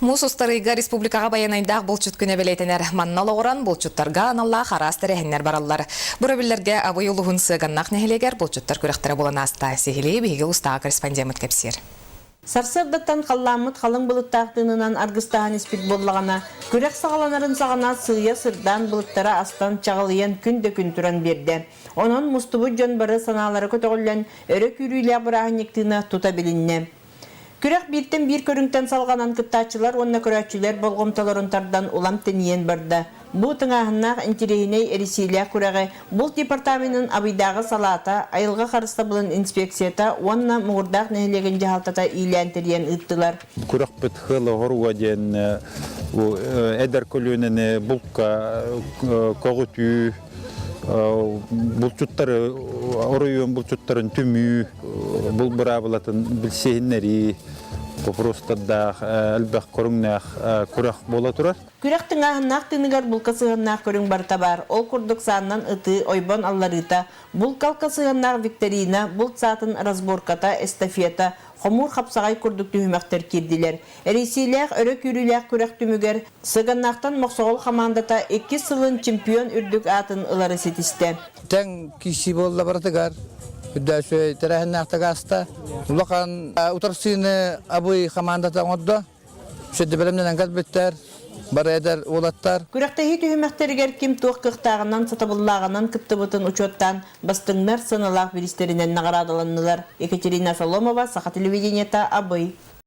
Муус устар ыйга республикаҕа байанайдаах булчут күнэ бэлиэтэнэр. Манна олоҕуран булчуттарга аналлаах араас тэрээһиннэр бараллар. Бу өрөбүллэргэ Абый улууһун Сыаганнах нэһилиэгэр булчуттар күрэхтэрэ буолан ааста. Сиһилии биһиги улуустааҕы корреспондеммыт кэпсиир. Сарсыардаттан халлааммыт халыҥ былыттаах тыынынан аргыстаһан испит буоллаҕына, күрэх саҕаланарын саҕана сыыйа сырдаан былыттара астан чаҕылыйан күн да күн туран биэрдэ. Онон мустубут дьон бары санаалара көтөҕүллэн, өрө күүрүүлээх бырааһынньык тыына тута билиннэ. Күрэх бииртэн биир көрүҥтэн салҕанан кыттааччылар уонна көрөөччүлэр болҕомтолорун тардан улам тэнийэн барда. Бу тыҥааһыннаах интэриэһинэй эрийсиилээх күрэҕи Булт департаменын Абыйдааҕы салаата, айылҕа харыстабылын инспекцията уонна Муҥурдаах нэһилиэгин дьаһалтата иилээн тэрийэн ыыттылар. Күрэхпит Хыла-Хоруга диэн эдэр көлүөнэни булка көҕүтүү, булчуттары оройуон булчуттарын түмүү, бул быраабылатын билсиһиннэрии вопростардаах элбэх көрүҥнээх күрэх буола турар. Күрэх тыҥааһыннаах тыыныгар булка сыһыаннаах көрүҥ барыта баар. Ол курдук сааннан ытыы, ойбон алларыыта, булт-алка сыһыаннаах викторина, булт саатын разборката, эстафета, хомуур хапсаҕай курдук түһүмэхтэр киирдилэр. Эрийсиилээх, өрө күүрүүлээх күрэх түмүгэр Сыганнаахтан Мохсоҕол хамаандата иккис сылын чемпион үрдүк аатын ылары ситистэ. Тэҥ киирсии буолла барытыгар. Үрдөөсү тэрээһиннээхтик ааста. Улахан утарсыыны Абый хамаандата оҥордо. Сүрдэ бэлэмнэнэн кэлбиттэр. Бары эдэр уолаттар. Күрэхтэһии түһүмэхтэригэр ким туох кыахтааҕынан, сатабыллааҕынан кыттыбытын учуоттаан, бастыҥнар сыаналаах бириистэринэн наҕараадаланнылар. Екатерина Соломова, Саха телевидениета, Абый.